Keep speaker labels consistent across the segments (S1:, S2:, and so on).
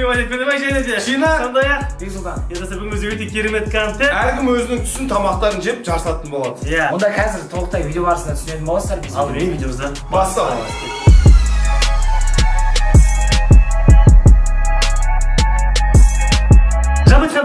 S1: Бай және де
S2: Шина
S1: сондай-ақ
S3: Бексұлтан.
S1: Достар, бүгін бізде өте керемет контент.
S2: Әркім өзінің түсін тамақтарын жеп жарысатын болады.
S1: Иә.
S3: Онда қазір толықтай видео барысында түсінетін боласыздар.
S1: Ал мен видеомызды
S2: бастаймыз.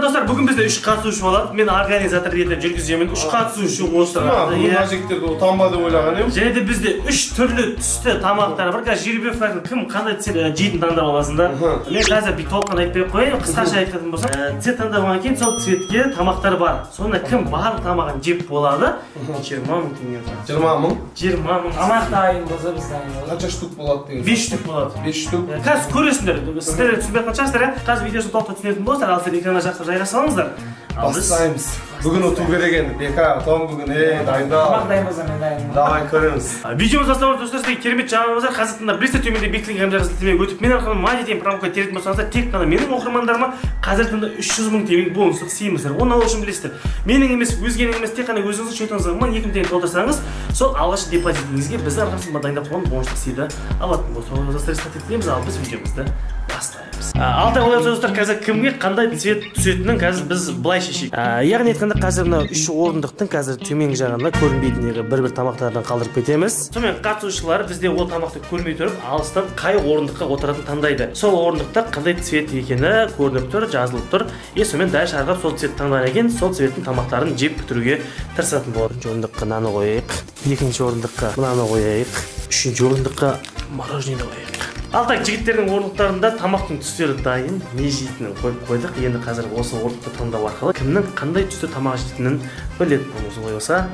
S1: Достар, бүгін бізде 3 қатысушы болады. Мен организатор ретінде жүргіземін. 3 қатысушы отырады.
S2: Мына жігіттерді ұтам ба деп ойлаған едім.
S1: Және де бізде 3 түрлі түсті тамақтар бар. Қазір жеребьевка кім қандай цвет жейтінін таңдап аласыңдар. Мен қазір бір толыққан айтпай ақ қояйын. Қысқаша айтатын болсам, цвет таңдап алғаннан кейін сол цветке тамақтар бар. Сонда кім барлық тамағын жеп болады? 20 мың теңге.
S2: 20 мың?
S1: 20 мың.
S3: Тамақ дайын болса, біз дайын болады.
S2: Қанша штук болады деген?
S1: 5 штук болады.
S2: 5 штук.
S1: Қазір көресіңдер. Сіздер түсінбей жатқан шығарсыздар, иә? Қазір видеосын толықтай түсінетін болсаңыздар, ал сіздер экранға жақсы жайғасаңыздар.
S2: Бастаймыз. Бүгін ұту керек енді. Бека, ұтамын бүгін. Дайындал.
S3: Тамақ дайын болса, мен дайынмын.
S2: Давай көреміз.
S1: Видеомыз басталады, достар, сізге керемет жаңалығымыз бар. Қазір таңда білесіздер, төменде бекітілген комментарий сілтемеге өтіп, мен арқылы Мадия деген промокод теретін болсаңыздар, тек қана менің оқырмандарыма қазір таңда 300 мың теңге бонустық сыйымыздар. Оны алу үшін білесіздер, менің емес, өзгенің емес, тек қана өзіңіздің счетыңызға 1000-2000 теңге толтырсаңыз, сол алғашқы депозитіңізге біздің арқамыздан дайындап қойған бонустық сыйды алатын болсаңыз, сәттілік тілейміз. Ал біз видеомызды бастаймыз. Алтай олай достар, қазір кімге қандай цвет түсетінін қазір біз былай шешейік. Яғни айтқанда қазір мына 3 орындықтың қазір төменгі жағында көрінбейтіндегі бір-бір тамақтардан қалдырып кетеміз. Сонымен қатысушылар бізде ол тамақты көрмей тұрып, алыстан қай орындыққа отыратынын таңдайды. Сол орындықта қандай цвет екені көрініп тұр, жазылып тұр. И сонымен дәл шарғап сол цвет таңдаған екен, сол цветтің тамақтарын жеп бітіруге тырысатын болады. Бірінші орындыққа наны қояйық, екінші орындыққа мынаны қояйық, үшінші орындыққа мороженое қояйық. Ал так, жігіттердің орындықтарында тамақтың түстері дайын, не жейтінін қойып қойдық. Енді қазір осы орындықты таңдау арқылы кімнің қандай түсті тамақ жейтінін білетін боламыз. Олай болса,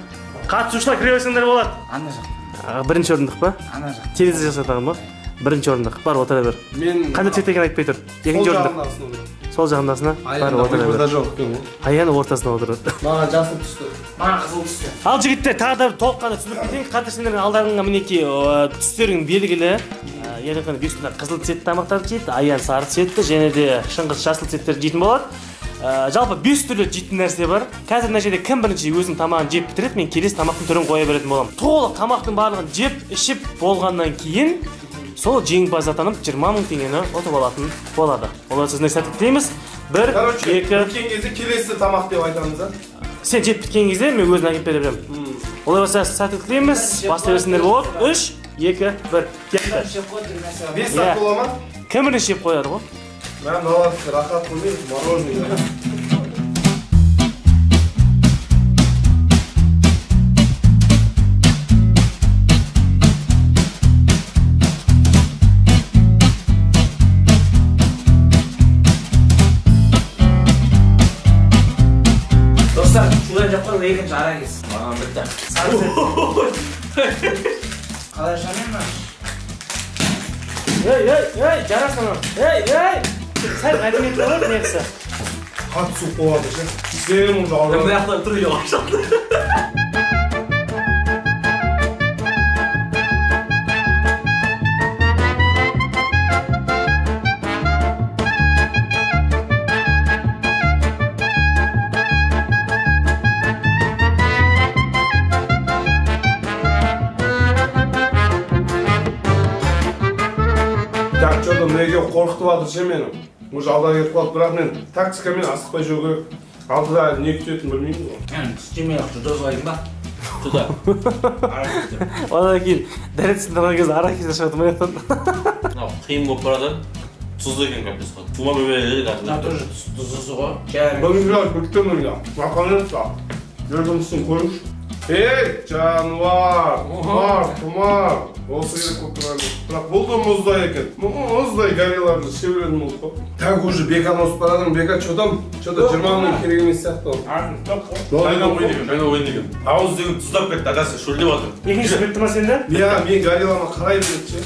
S1: қатысушылар кіре берсеңдер болады.
S3: Ана жақ.
S1: Бірінші орындық па?
S3: Ана жақ.
S1: Терезе жасатаған ба? Бірінші орындық. Бар, отыра бер.
S2: Мен
S1: қандай цвет екенін айтпай тұр. Екінші орындық. Сол жағындасына. Бар, отыра бер.
S2: Жоқ екен ғой.
S1: Аяны ортасына отырады.
S2: Маған жасыл түсті.
S3: Маған қызыл түсті.
S1: Ал жігіттер, тағы да бір толыққанды түсіндіріп кетейін. Қазір сендердің алдарыңа мінекей түстерің белгілі. Яғни Бексұлтан қызыл цветті тамақтарды жейді, Аян сары цветті, және де Шыңғыс жасыл цветтерді жейтін болады. Жалпы 5 түрлі жейтін нәрсе бар. Қазір мына жерде кім бірінші өзінің тамағын жеп бітіреді, мен келесі тамақтың түрін қоя беретін боламын. Толық тамақтың барлығын жеп, ішіп болғаннан кейін сол жеңімпаз атанып 20 мың теңгені ұтып алатын болады. Олар сіздің сәттілік тілейміз. 1, 2,
S2: біткен кезде келесі тамақ деп айтамыз, а?
S1: Сен жеп біткен кезде мен өзін әкеліп бере беремін. Олай болса сәттілік тілейміз. Бастай берсеңдер болады. 3, 2, 1, кетті.
S2: 5 сағат бола ма?
S1: Кім бірінші жеп қояды ғой?
S2: Мен мыналар рахат қоймаймын, мороженое.
S3: Достар, шудан жеп қойдық, екінші аракис.
S4: Маған бітті.
S3: Қалай ашамын мен?
S1: Ей, ей, ей, жарасың. Ей, ей! Сәл мәдениетті болайық негізі.
S2: Қатты суық болады ше. Тістерім уже ауырады.
S4: Мына жақтан тұр, үй ашады.
S2: Так, что-то мына қорқытып жатыр ше мені. Уже алда кетіп қалды, бірақ мен тактикамен асықпай жеу керек. Алдыда не күтетінін білмеймін ғой.
S3: Мен түс жемей ақ жұта салайын ба?
S4: Жұта.
S1: Одан кейін дәрет сындырған кезде арахис шығады мына жақтан.
S4: Мынау қиын болып барады. Тұзды екен капец. Тума бөбелері қазір.
S3: Мына тоже тұздысы ғой.
S2: Бірінші бітті міне. Наконец-то. Екіншісін көріңізші. Ей, жануар, тұмар, тұмар. Осы керек болып тұрған. Бірақ бұл да мұздай екен. Мұздай горилларды іше беретін болдық қой. Так, уже Беканы озып бара жатырмын. Бека, что там? Что-то 20 мың керек емес сияқты ол.
S4: Жайнау ойын екен, жайнау ойын екен. Ауыз деген тұздап кетті, ағасы, шөлдеп жатыр.
S1: Екіншісі бітті ма сенде?
S2: Иә, мен гориллама қарай береді ше.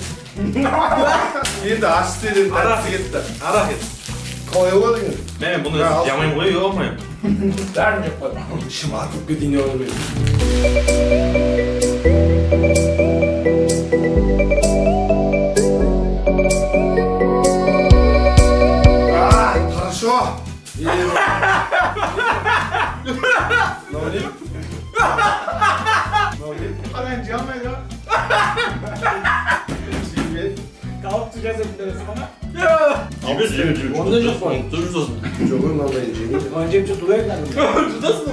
S2: Енді ашты дедім, тәттісі кетті.
S4: Арахис.
S2: Қалай болады екен?
S4: Мен бұны жамаймын ғой, алмаймын.
S3: Бәрін жеп қойдым.
S2: Ішім атып кетейін деп жатыр. Хорошо. Мынау не? Мынау не?
S3: Ана жей алмайды ғой.
S2: Жеймей.
S3: Тауықты жасайтын дәресі қана.
S4: Жебес.
S3: Онда жоқ қой.
S4: Жұтасың.
S2: Жоқ, мынандай жемейді.
S3: Оны жеп жұту керек.
S4: Жұтасың.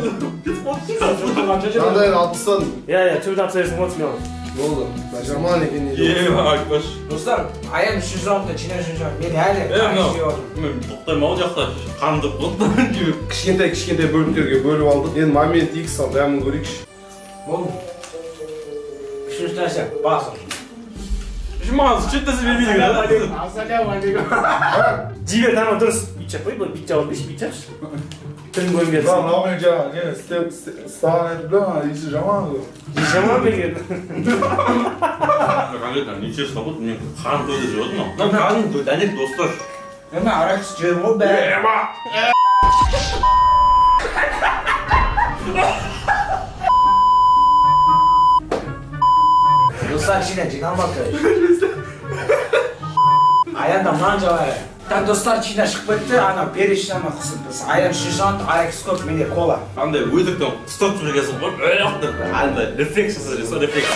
S2: Мынандайын алып тастадым.
S1: Иә, түбін алып тастайсың ғой, смело.
S2: Болды. Жаман екен не.
S4: Айтпашы.
S3: Достар, Аян 3-ші раундта, Чинар 3-ші раунд. Мен әлі жеп отырмын.
S4: Мен тоқтаймын ау жақта. Қанды болды.
S2: Кішкентай бөліктерге бөліп алдық. Енді момент X ал, дәмін көрейікші.
S3: Болды. 3-ші нәрсе, басым.
S4: Маған шет нәрсе бермейді.
S3: Ассалаумағалейкум.
S1: Жей бер, тамам дұрыс. Бүйт жап қой, былай бүйт жап алып бүйт жапшы. Тілің көрінбей жатсын.
S5: Мынау мен жаңағы не істеп ұстаған едім да, иісі жаман ғой.
S1: Иісі жаман ба екен?
S4: Конкретно нечестно болды, мен қан тойды жеп отырмын. Мынау кәдімгі дәнек достар.
S3: Мен арахис жедім ғой бәрі. Достар, Чина жиналмады, короче. Аян да мынаны жабайық. Так, достар, Чина шығып кетті, ана переші ана құсып. Аян 3-ші раунд, арахис көп, менде кола.
S4: Андай өтіріктен ұстап жүргенсің ғой, деп. Андай рефлекс жасап жүрсің, рефлекс.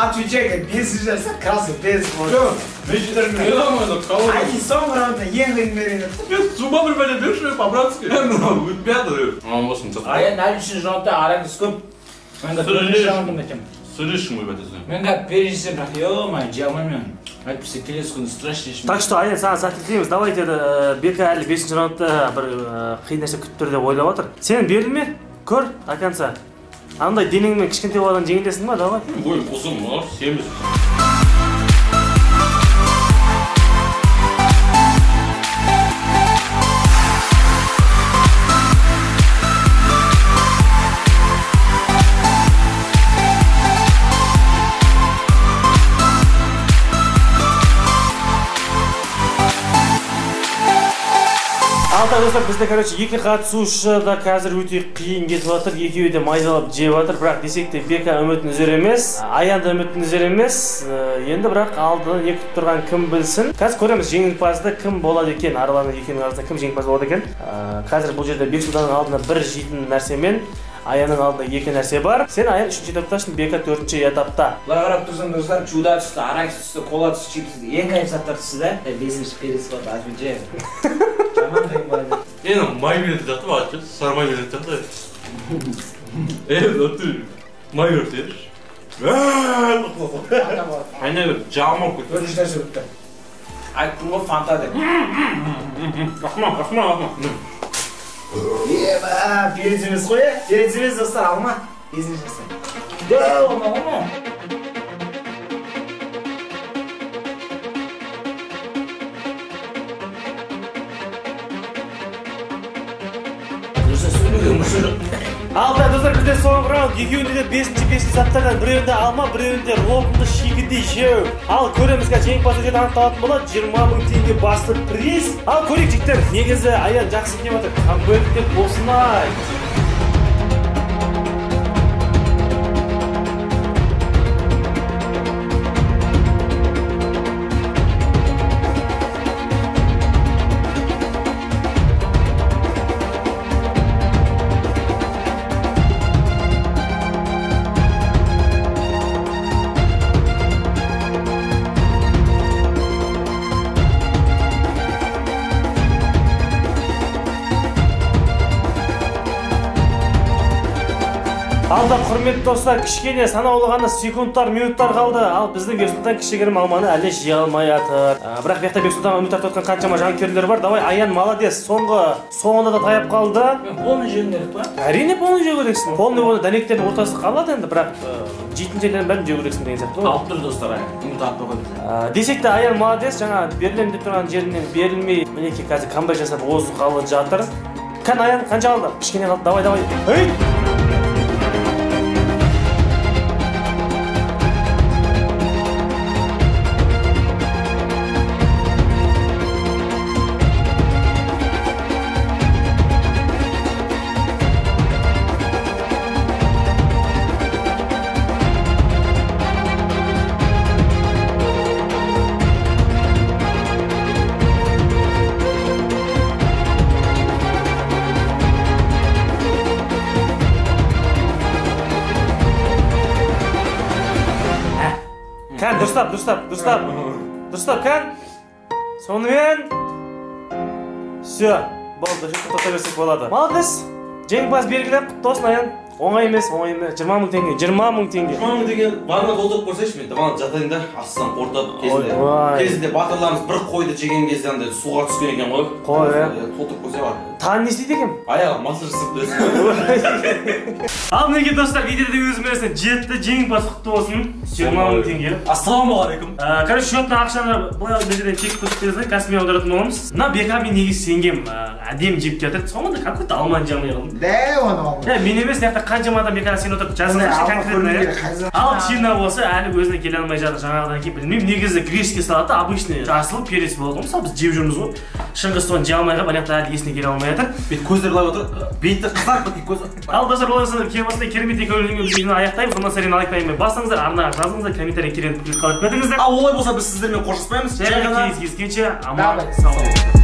S3: Отвечай, 5 жаста красный 5 болды. Ай, соңғы раундта ең қиын берген.
S4: Мен зуба бір бәле берші, по-братски. Өтпеді.
S3: Аян әлі 3-ші раундта арахис көп. Мен де 4-ші раундым екен.
S4: Сөйлешің ғой бәтесің.
S3: Мен де пережесем, бірақ ё-моё, жей алмаймын мен. Әйтпесе келесі күні страшно ішмеймін.
S1: Так что, Аян, саған сәттілік тілейміз. Давайте, Бека әлі 5-ші раундта бір қиын нәрсе күтіп тұр деп ойлап отыр. Сен берілме, көр, до конца. Андай денеңмен кішкентай баладан жеңілесің ба, давай?
S4: Бойым ұзын, мынау семіз.
S1: Алда достар, бізде, короче, екі қатысушы да қазір өте қиын кетіп жатыр, екеуі де майдалап жеп жатыр, бірақ десек те Бека үмітін үзер емес, Аян да үмітін үзер емес. Енді бірақ алдында не күтіп тұрған кім білсін. Қазір көреміз жеңімпазды кім болады екен, Арланның екеуінің арасында кім жеңімпаз болады екен. Қазір бұл жерде Бексұлтанның алдында бір жейтін нәрсемен Аянның алдында екі нәрсе бар. Сен, Аян, 3-ші этаптасың, Бека 4-ші этапта.
S3: Былай қарап тұрсаң, достар, чуда түсті, арахис түсті, кола түсті, чипс түсті. Ең қайып заттар түсті да. 5-ші перес болды, отвечаю. Жаман қиын болады.
S4: Енді май беретін сияқты ба, сары май беретін сияқты. Өтті, май берді. Айна бер, жаман кетті.
S3: 4-ші нәрсе бітті. Айттым ғой, фанта деп.
S4: Рахман, рахман, рахман.
S3: Еба, перец емес қой, е? Перец емес, достар, алма. 5-ші нәрсе. Дәу, алма, алма.
S1: Алда, достар, бізде соңғы раунд. Екеуінде де 5-ші заттардан, біреуінде алма, біреуінде лобымды шикідей жеу. Ал көреміз, қазір жеңімпаз өтетін анықталатын болады. 20 000 теңге басты приз. Ал көрейік, жігіттер. Негізі Аян жақсы киіп отыр. Камбэк деп болсын ай. Алда, құрметті достар, кішкене санаулы ғана секундтар, минуттар қалды. Ал біздің Бексұлтан кішігірім алманы әлі жей алмай жатыр. Бірақ бұл жақта Бексұлтанға үміт артып отқан қаншама жанкүйерлер бар. Давай, Аян, молодец. Соңында да таяп қалды.
S3: Мен полный жеуім керек па?
S1: Әрине, полный жеу керексің. Полный оны дәнектердің ортасы қалады енді, бірақ жейтін жерлердің бәрін жеу керексің деген сияқты ғой.
S3: Алып тұр, достар, Аян. Үміт артпай қойды.
S1: Десек те, Аян молодец, жаңа берілемін деп тұрған жерінен берілмей, мінекей қазір камбэк жасап озғалы жатыр. Кән, Аян, қанша қалды? Кішкене қалды. Давай, давай. Ей! Кән, дұрыстап, дұрыстап, дұрыстап. Дұрыстап, кән. Сонымен. Все, болды, тоқта берсек болады. Молодец. Жеңімпаз белгілі, құтты болсын, Аян. Оңай емес, оңай емес. 20 мың теңге, 20 мың теңге.
S4: 20 мың теңге ванна толтырып көрсейші, мен ванна жатайын да, астынан қорытып кезінде. Кезінде батырларымыз бір қойды жеген кезде андай суға түскен екен ғой.
S1: Қой, иә.
S4: Толтырып көрсе бар.
S1: Тағы не істейді екен?
S4: Аяғы массаж жасап берсін.
S1: Ал мінекей достар, видеода өз мәресіне жетті. Жеңімпаз құтты болсын. 20 мың теңге.
S4: Ассалаумағалейкум.
S1: Короче, счетына ақшаны былай мына жерден чек көрсетіп бересің, каспимен аударатын боламыз. Мына Бека мен неге сенгем, әдемі жеп келатыр. Соңында какой-то алманы жей алмай қалдым.
S5: Дә, оны алма.
S1: Мен емес, мына жақта қаншама адам Бекаға сеніп отырып жазыңыздаршы конкретно, иә. Ал Чина болса әлі өзіне келе алмай жатыр жаңағыдан кейін. Білмеймін, негізі греческий салаты обычный жасыл перец болады ғой. Мысалы біз жеп жүрміз ғой. Шыңғыс соны жей алмай қалып, ана жақта әлі есіне келе алмай жатыр.
S4: Бет көздері былай отыр, беті қызарып кеткен көзі.
S1: Ал достар, олай болса келіп осындай керемет екеуінің видеоны аяқтаймыз. Ондан сәрен лайк басыңыздар, арнаға жазыңыздар, комментарий керемет пікір қалдырып кетіңіздер.
S4: Ал олай болса біз сіздермен қоштаспаймыз.
S1: Жай ғана кездескенше аман сау болыңыздар.